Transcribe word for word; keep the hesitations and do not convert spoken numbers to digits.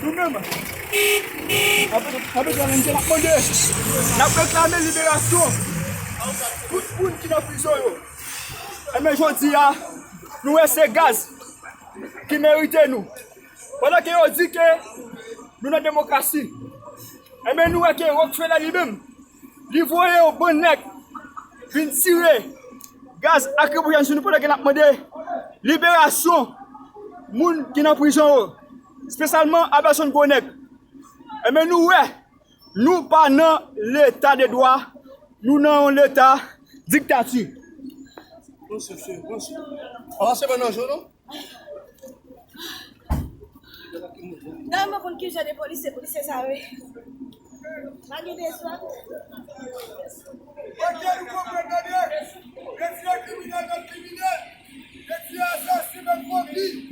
Nou menm, apre, apre sa, n ap mande, n ap reklame liberasyon tout moun ki nan prizon yo. Enben, jodi a, nou wè se gaz ki merite nou. Pandan ke yo di ke nou nan demokrasi, enben, nou wè ke Rockefeller li menm, li voye yon bann nèg vin tire gaz lakrimojèn sou nou pandan ke n ap mande liberasyon moun ki nan prizon yo, espesyalman Aberson Gwo Nèg. Enben, nou wè, nou pa nan leta de dwa, nou nan yon leta diktati. Avanse mwen nan jou nou. Dayè mwen konn ki jan de polisye, polisye sa yo ye. Pa gen de swa. Ok, nou konprann tande. Mesye kriminèl, nèg kriminèl. Mesye asasen, nèg vòpi.